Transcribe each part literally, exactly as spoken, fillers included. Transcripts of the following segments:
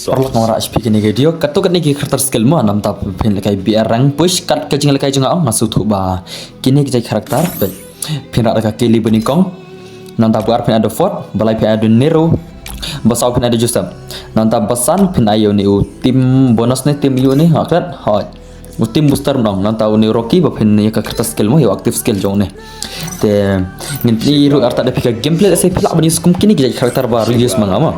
Paralok, nga wanrah sha phi kine ki video. Katto katne ki character skill mo, namta phin lehkai B R rank push, kat ka jinglehkai jong nga, nga sngewthuh ba kine ki jait character, phin rah da ka Kelly ba nyngkong. Namta ba ar phin ai da Ford, ba lai phin ai da Nero, ba saw phin ai da Joseph. Namta ba san phin ai ïa une u team bonus ne team ïa une, nga klet, hooid. U team booster mo, namta une u Rocky ba phin ïa ka character skill mo, ïa u active skill jong une. Te ngin plie ruh artat da phi ka gameplay, lehse phi lah ban use kum kine ki jait character ba reuse ma nga mo.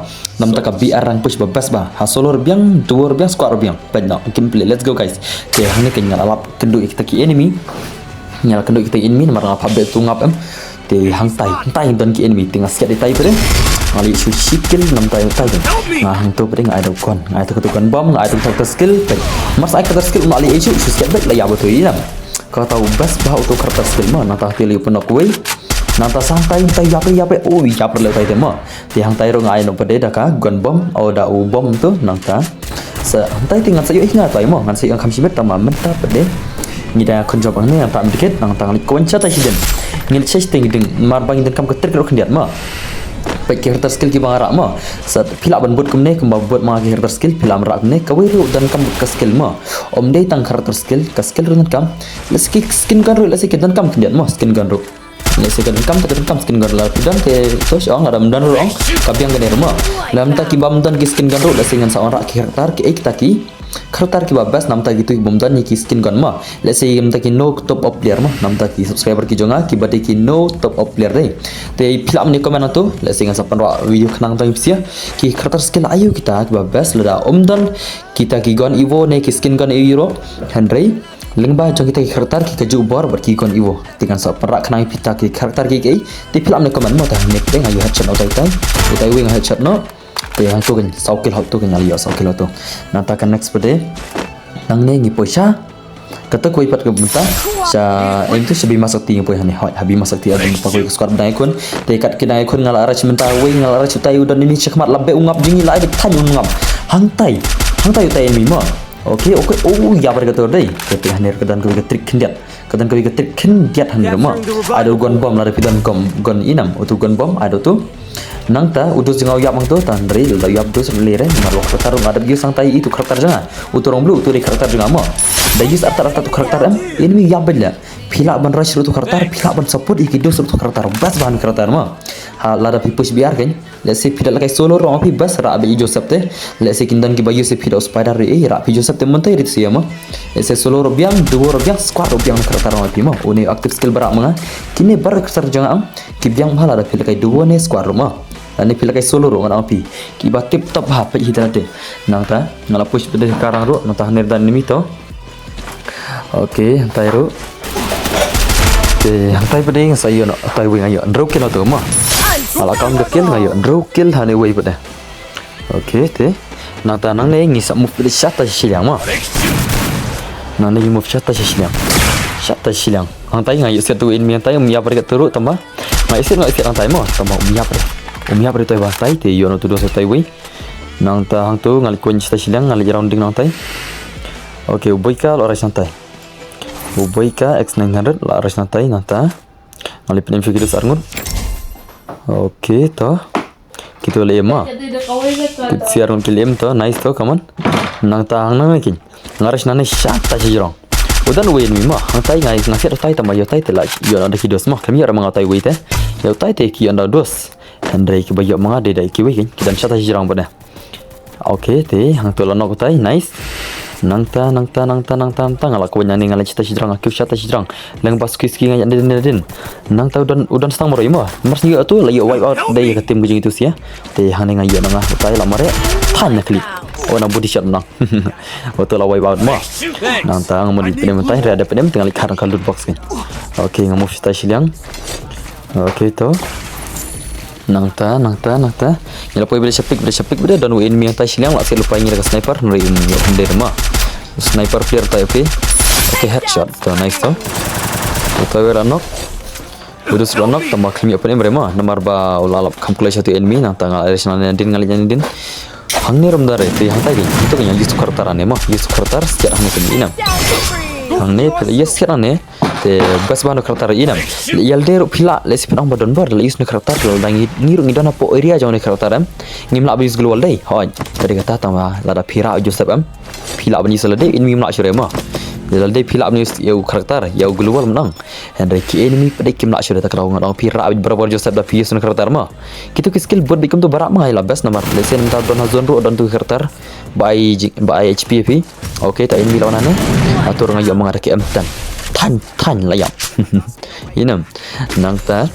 Namta ka B R rank push ba best ba. Ha solo ruh biang, duo ruh biang, squad ruh biang. Peit noh gameplay. Let's go guys. Te hangne ka nga la lap kynduh ïa kita ki enemy. Nga la kynduh ïa kita ki enemy namar nga phah bad tu ngap em. Te hangtai, hangtai don ki enemy. Te nga siat ïa tai pyrshah. Nga leit shu shi kill namta ïa tai. Nga hangto pyrshah nga ai da gun. Nga ai da ka gun bomb, nga ai da ka skill. Peit. Mar sa ai ka skill nga leit shu, shu siat bad la ïa ba tu ïa. Kata u best ba uto character skill mo, nangta te leit pynnoh kawei. Nangta sa hangtai, hangtai ïap re, ïap re, oh ïap re leh tai te mo. Te hangtai ruh nga ai noh pat de da ka gun bomb, oh da u bomb tu, nangta. Sa hangtai te ngan sa ïoh ïa nga tai mo, ngan sa ïoh kham shimet tang ba mynta pat de. Ngi da khun jop hangne, nangta medkit, nangta ngan leit kawei sha tai shadien. Ngi leit sha tai shadien, mar ba ngi donkam ka trick ruh khyndiat mo. Peit ki character skill kiba nga rah mo. Sa phi lah ban bud kumne, kumba bud ma nga ki character skill, phi lah ban rah kumne, kawei ruh donkam ka skill mo. Ym dei tang character skill, ka skill ruh donkam. Lehse ki skin gun ruh, lehse ki donkam khyndiat mo, skin gun ruh. Lehse ka donkam, ka donkam skin gun ruh, la phi don te to shu ong, lada ym don ruh ong, ka biang kane ruh mo. Lada mynta kiba ym don ki skin gun ruh, lehse ngan sa wanrah ki character, kiei kita ki character kiba best, namta kitu kiba ym don ïa ki skin gun mo. Lehse mynta ki no top up player mo, namta ki subscriber ki jong nga, kiba dei ki no top up player de. Te phi lah ban comment nangtu, lehse ngan sa pynrwai video khnang tang ïa phi sha. Ki character skill aïu kita kiba best, lada ym don kita ki gun Evo ne ki skin gun Euro. Hynrei lyngba jong kita ki character ki kajuh bor bad ki gun Evo. Te ngan sa pynrah khnang ïa phi kita ki character kiei kiei. Te phi lah ban comment mo, te hangne pdeng nga ïoh headshot noh utai tai. Utai uwei nga headshot noh. Te hangto kan saw kill, hangto kan nga la ïoh saw kill hangto. Nangta ka next pat de. Nangne ngi poi sha kata kawei pat ka bynta. Sha, em tu sha Bima Sakti ngi poi hangne. Hooid, ha Bima Sakti, ah, don pat kawei ka squad ba dang ïakhun. Te kat ki dang ïakhun nga la rush mynta wei, nga la rush utai u don enemy shakhmat, la beh u ngap jong ngi, la ai beit thaiñ u ngap. Hangtai. Hangtai utai enemy mo. Okay, okay. Oh, ïap re kato dei. Kata hangne ka don kawei ka trick khyndiat. Ka don kawei ka trick khyndiat hangne mo. Ai da u gun bomb, lada phi don gun, gun i nam. Utu gun bomb, ai da utu. Nangta u dos jong nga u ïap hangto, tang hynrei la ïap dos ruh lei re, namar u character ruh nga dep use hangtai, itu character jong nga. Utu rong blue, utu dei character jong nga mo. Da use artat artat utu character em, enemy ïap beit leh. Phi lah ban rush ruh utu character, phi lah ban support ïa ki dos ruh utu character. Best ba hangne character mo. Ha, lada phi push B R kan. Lehse phi da lehkai solo ruh phi best, rah beit i Joseph te. Lehse kin don kiba use, phi da u Spider ruh, eh, rah phi Joseph te, mynta rit sia mo. Lehse solo ruh biang, duo ruh biang, squad ruh biang, character ruh phi mo. Une active skill ba rah ma nga. Kine baroh character jong nga. Ki biang bha lada phi lehkai duo ne squad ruh mo. Lane phi lehkai solo ruh ngan ong phi. Kiba tip top bha peit hi te lade. Nangta nga la push pat de ka rang ruh, nangta hangne don enemy to. Okay, hangtai ruh. Te hangtai pat de nga sa ïoh noh, hangtai wei nga ïoh. Hynriew kill to mo. Nga la kam da kill nga ïoh. Hynriew kill hangne wei pat de. Okay, te. Nangta nangne ngi sa move pat de sha tai shiliang mo. Nangne ngi move sha tai shiliang. Sha tai shiliang. Hangtai nga ïoh siat tu enemy hangtai, um ïap re kato ruh tang ba. Nga ïoh siat, nga ïoh siat hangtai mo, tang ba um ïap re. Um ïap re tai ba hangtai, te ïoh noh tu dos tai wei. Nangta hangtu nga leit kawei sha tai shiliang, nga leit rounding nangtai. Okay, u Boika la rush nangtai. U Boika X nine hundred la rush nangtai, nangta. Nga leit pynim sha ki dos arngut. Okay, to. Kitu la em ma. Kit siar ngut ki la em to, nice to, come on. Nangta hangne ki. Nga rush nangne sha tai shajrong. U don uwei enemy ma. Hangtai nga, nga siat utai tang ba ïa utai te la ïoh noh da ki dos ma. Khlem ïoh re ma nga utai uwei te. Ïa utai te ki ïoh noh da dos. Hynrei kiba ïoh ma nga dei da kiwei ki. Ki don sha tai shajrong bad ne. Okay, te hangtu la knock utai, nice. Nangta, nangta, nangta, nangta, nangta, nga la kawei nangne nga leit sha tai shajrong, nga kiew sha tai shajrong. Leng ba suki suki nga ïa nadien nadien. Nangta u don, u don stang marwei mo. Mar shu ïoh tu la ïoh wipe out dei ka team ka jong itu sia. Te hangne nga ïoh na nga utai la mareh. Than na klik. Oh, na body shot nang. Utu la wipe out mo. Nangta nga mut pynim utai, re da pynim te nga leit khar ka loot box ki. Okay, nga move sha tai shiliang. Okay to. Nangta, nangta, nangta. Ngi la poi bad sha pik, bad sha pik, bad don u enemy hangtai shiliang, la siat lypa ïa ngi da ka sniper, nri um ïoh khyndiat ma. Sniper player tai, okay. Okay, headshot. To, nice to. Utai wei la knock. U dos la knock, tang ba khlem ïoh pynim re ma. Namar ba u la lap kham kloi sha tu enemy, nangta nga la rush nangne nadien, nga leit nangne nadien. Hangne ruh ym don re, te hangtai ki. Itu ki ïa use character hangne ma. Use character, siat hangne ki ïa nam. Hangne, phi la ïa siat hangne. Te best ba no character ïa ine. Ïalade ruh phi lah lehse phi nang ba don bor la use no character, lada ngi ruh ngi don hapoh area jong no character em. Ngim lah ba use global dei. Hooid. Te dei kata tang ba lada phi rah Joseph em, phi lah ban use lade, enemy ym lah shuh re mo. Lada phi lah ban use ïa u character, ïa u global mynta. Hynrei ki enemy pat kim lah shuh re, ta ka daw nga ong phi rah beit barabor Joseph da phi use no character mo. Kito ki skill bud beit kumto ba rah ma nga ïa la best namar lehse mynta don ha zone ruh don tu character. Ba ai ji-, ba ai H P phi. Okay, ta enemy la wan hangne. Atur nga ïoh ma nga da ki M ten. Than than la ïap. Ine. Nangta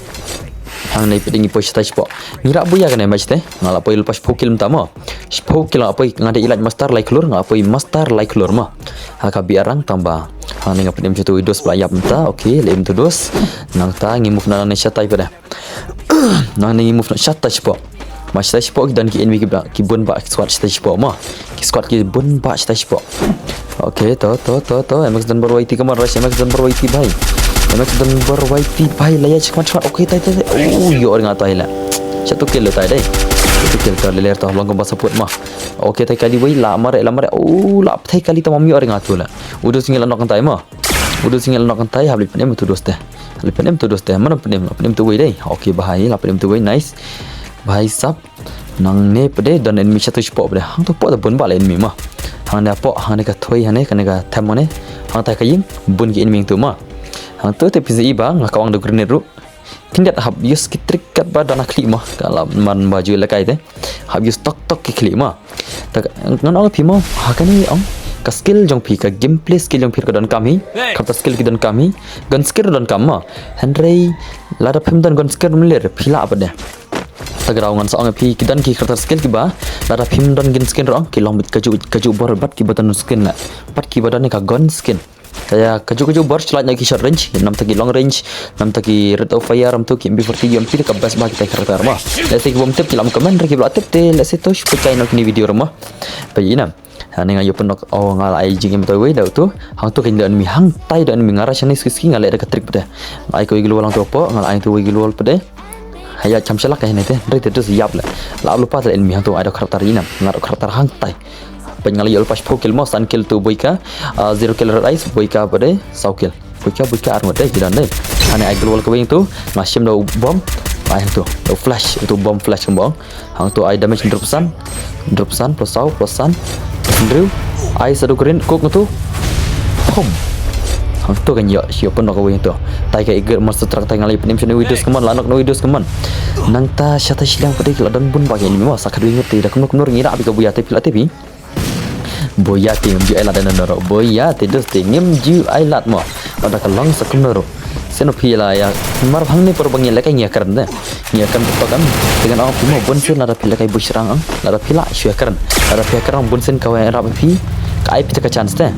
hangne pat ngi poi shatai shapoh. Ngi rah buh ïa kane match te. Nga la poi lypa shiphew kill mynta mo. Shiphew kill nga poi, nga dei elite master lai klur, nga poi master lai klur mo. Ha ka B R rank tang ba hangne nga pynim sha uto u dos ba la ïap mynta. Okay, la im uto u dos. Nangta ngi move na nangne shatai pat de. Nangne ngi move na shatai shapoh. Ma shatai shapoh ki don ki enemy ki ba, ki bun ba ki squad shatai shapoh mo. Ki squad ki bun ba shatai shapoh. Okay, to to to to, M X don bor Y T, come on, rush, M X don bor Y T bhai. M X don bor Y T bhai, la ïa check mat mat. Okay, tai tai tai. Oh, ïoh ring nga tai la. Sha uto u kill tai dei. Uto u kill, to le ler to long kumba support mo. Okay, tai kali wei, la mare la mare. Oh, la tai kali, to ma ym ïoh ring nga uto la. U dos ngi la knock tai mo. U dos ngi la knock tai, hap leit pynim uto u dos te. Hap leit pynim uto u dos te. Mano pynim, la pynim uto uwei dei. Okay, bha ïa la pynim uto uwei, nice. Bha ïa sap. Nangne pat de don enemy shatai shapoh pat de. Hangto hapoh te bun ba la enemy mo. Hangne hapoh, hangne ka thoi, hangne kane ka them hangne. Hangtai ka ïing bun ki enemy hangto mo. Hangto te phi sa i ba nga kawang da grenade ruh. Khyndiat hap use ki trick katba don ha khlieh mo. Ka la man ba ju lehkai te. Hap use tok tok ki khlieh mo. Ta ka, ngan ong phi mo, ha kane ong ka skill jong phi, ka gameplay skill jong phi ka donkam hi. Kata skill ki donkam hi. Gun skill donkam mo. Hynrei lada phim don gun skill mlir phi lah pat de. Ta ka daw ngan sa ong phi ki don ki character skill kiba lada phim don gun skill ruh ong ki long beit kajuh kajuh bor bad kiba don gun skill na. Bad kiba don ka gun skill. Te ïa kajuh kajuh bor shu lait na ki short range, namta ki long range, namta ki rate of fire, namta ki M P forty, M P ka best ba kita character mo. Lehse ki bym tip ki lam comment, ki ba la tip te lehse to shu peit kai na kine video mo. Peit ine. Hangne nga ïoh pynnock, oh, nga la ai jingim to wei da uto. Hangto kein da enemy, hangtai da enemy, nga rush hangne suki suki, nga leh da ka trick pat de. Nga ai kawei global hangto hapoh, nga la ai kawei global pat de. Haya cham shalak ka hynne te, hynrei te dus ïap le. La ap lypa te enemy hangto, ai da character ine, nga da character hangtai. Peit nga la ïoh lypa shiphew kill mo, san kill uto u Boika, ah, zero kill Red Eyes, Boika pat de saw kill. Boika, Boika ar ngut dei, ki don dei. Hangne ai global kawei hangto, nga shim da u bomb, ai hangto, da u flash, uto u bomb flash kumba ong. Hangto ai damage hynriew percent, hynriew percent, plus saw, plus san, plus hynriew. Ai sa da u grenade, cook hangto. Pum. Hangto kan ïoh, ïoh pynnock kawei hangto. Tai ka Eagle Monster Truck, tai nga la ïoh pynim shane u dos, come on, la knock na u dos, come on. Nangta shatai shiliang pat de ki la don bun ba ki enemy mo, sa khatwei ngut te da kumno kumno ngi rah beit ka Boya te phi la tip hi. Boya te ngim ju ai lad da nano ruh. Boya te dos te ngim ju ai lad mo. Lada ka long sa kumno ruh. Sien phi la ïa. Mar hangne por ba ngi lehkai ngi ïa kren te. Ngi ïa kren tok em. Te ngan ong phi mo bun sien lada phi lehkai buh shyrang ong. Lada phi lah shu ïa kren. Lada phi ïa kren bun sien ka wei rap phi. Ka ai phi te ka chance te.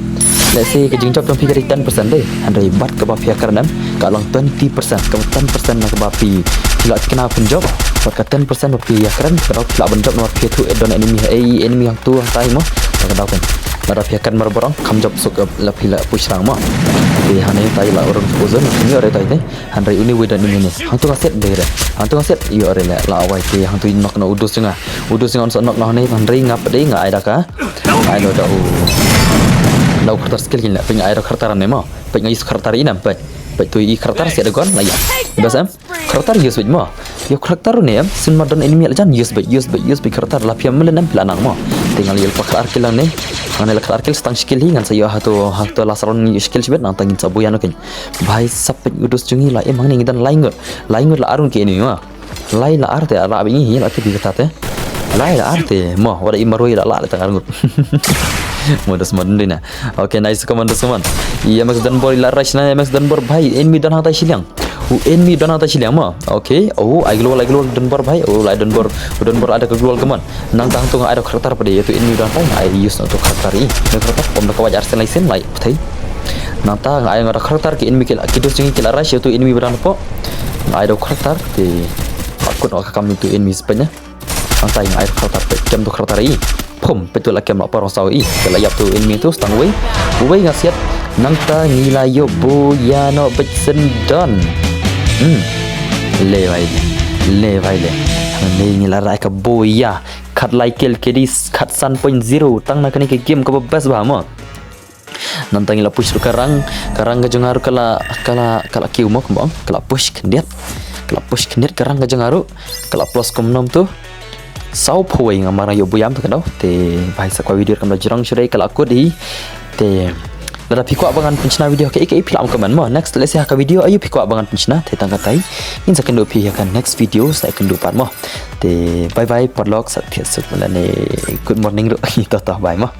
Lehse ka jingjop jong phi ka dei ten percent dei. Hynrei bad kaba phi ïa kren em. Ka long twenty percent. Kaba ten percent na kaba phi. Phi la thikna pynjop. Bad ka ten percent ba phi ïa kren, ka daw phi lah ban jop namar phi ïathuh don enemy, ei enemy hangto hangtai mo. Ka daw kan. Lada phi ïa kren mar borong, kham jop suk la phi la push rang mo. Te hangne tai la urung ozon, ïoh re tai te. Hynrei une wei don enemy ne. Hangto nga set dei re. Hangto nga set ïoh re le la wai te hangto i knock na u dos jong nga. U dos jong nga un sa knock na hangne hynrei nga pat dei nga ai da ka. Ai lo da u. Da u character skill kin le, peit nga ai da character ne mo. Peit nga use character ine peit. Peit tu i character set da gun la ïa. Bas em. Character use beit mo. Ïa character ne em, sien ma don enemy la jan use beit, use beit, use beit character la phi ïa mlien em phi la nang mo. Te nga la ïa lypa khatar kill hangne. Hangne la khatar kill, sa tang shi kill hi, ngan sa ïoh hato, hato last round ngi ïoh shi kill shibit, nangta ngin sa buh ïano kein. Bha ïa sap peit u dos jong ngi la em hangne ngi don lai ngut. Lai ngut la ar ngut ki enemy mo. Lai la ar te la beit ngi hi la te bi kata te. Lai la ar te mo, wat da i marwei la la te ngar ngut. Mo dos mo dun dina. Okay, nice, come on, dos, come on. Ïa M X Donbor i la rush na, M X Donbor bhai, enemy don hangtai shiliang. U enemy don hangtai shiliang mo. Okay. Oh, ai global, ai global Donbor bhai. Oh, lai Donbor. U Donbor ai da ka global, come on. Nangta hangto nga ai da character pat de, ïa uto enemy don hangtai, nga ai use na uto character i. Na character pom da ka wait arsien lai sien lai pyrthei. Nangta nga ai nga da character ki enemy ki la, ki dos jong ngi ki la rush ïa uto enemy ba don hapoh. Nga ai da character te. Akut nga ka kam uto enemy spin ne. Nangta nga ai da character peit kem uto character i. Pum, peit tu la kem la parong saw i. Te la ïap tu enemy tu stang wei. Wei nga siat. Nangta ngi la ïoh buh ïano beit sendon. Hmm. Le bhai le. Le bhai le. Hangne ngi la rai ka buh ïa. Khatlai kill, K D khatsan point zero. Tang na kane ka game kaba best bha mo. Nangta ngi la push ruh ka rang, ka rang ka jong nga ruh ka la, ka la, ka la kiew mo kumba ong, ka la push khyndiat. Ka la push khyndiat ka rang ka jong nga ruh, ka la plus kumno tu. Saw phew wei nga marang ïoh buaid ïam ta ka daw. Te bye, sa kwah video kam da jrong shuh ruh ka la kut hi. Te lada phi kwah ba ngan pynshna video kaei kaei phi lah ban comment mo. Next lehse ha ka video aïu phi kwah ba ngan pynshna. Te tang katai ngin sa kynduh phi ha ka next video sa kynduh pat mo. Te bye bye, paralok, sa thied suk mynta ne. Good morning ruh. Toh toh, bye mo.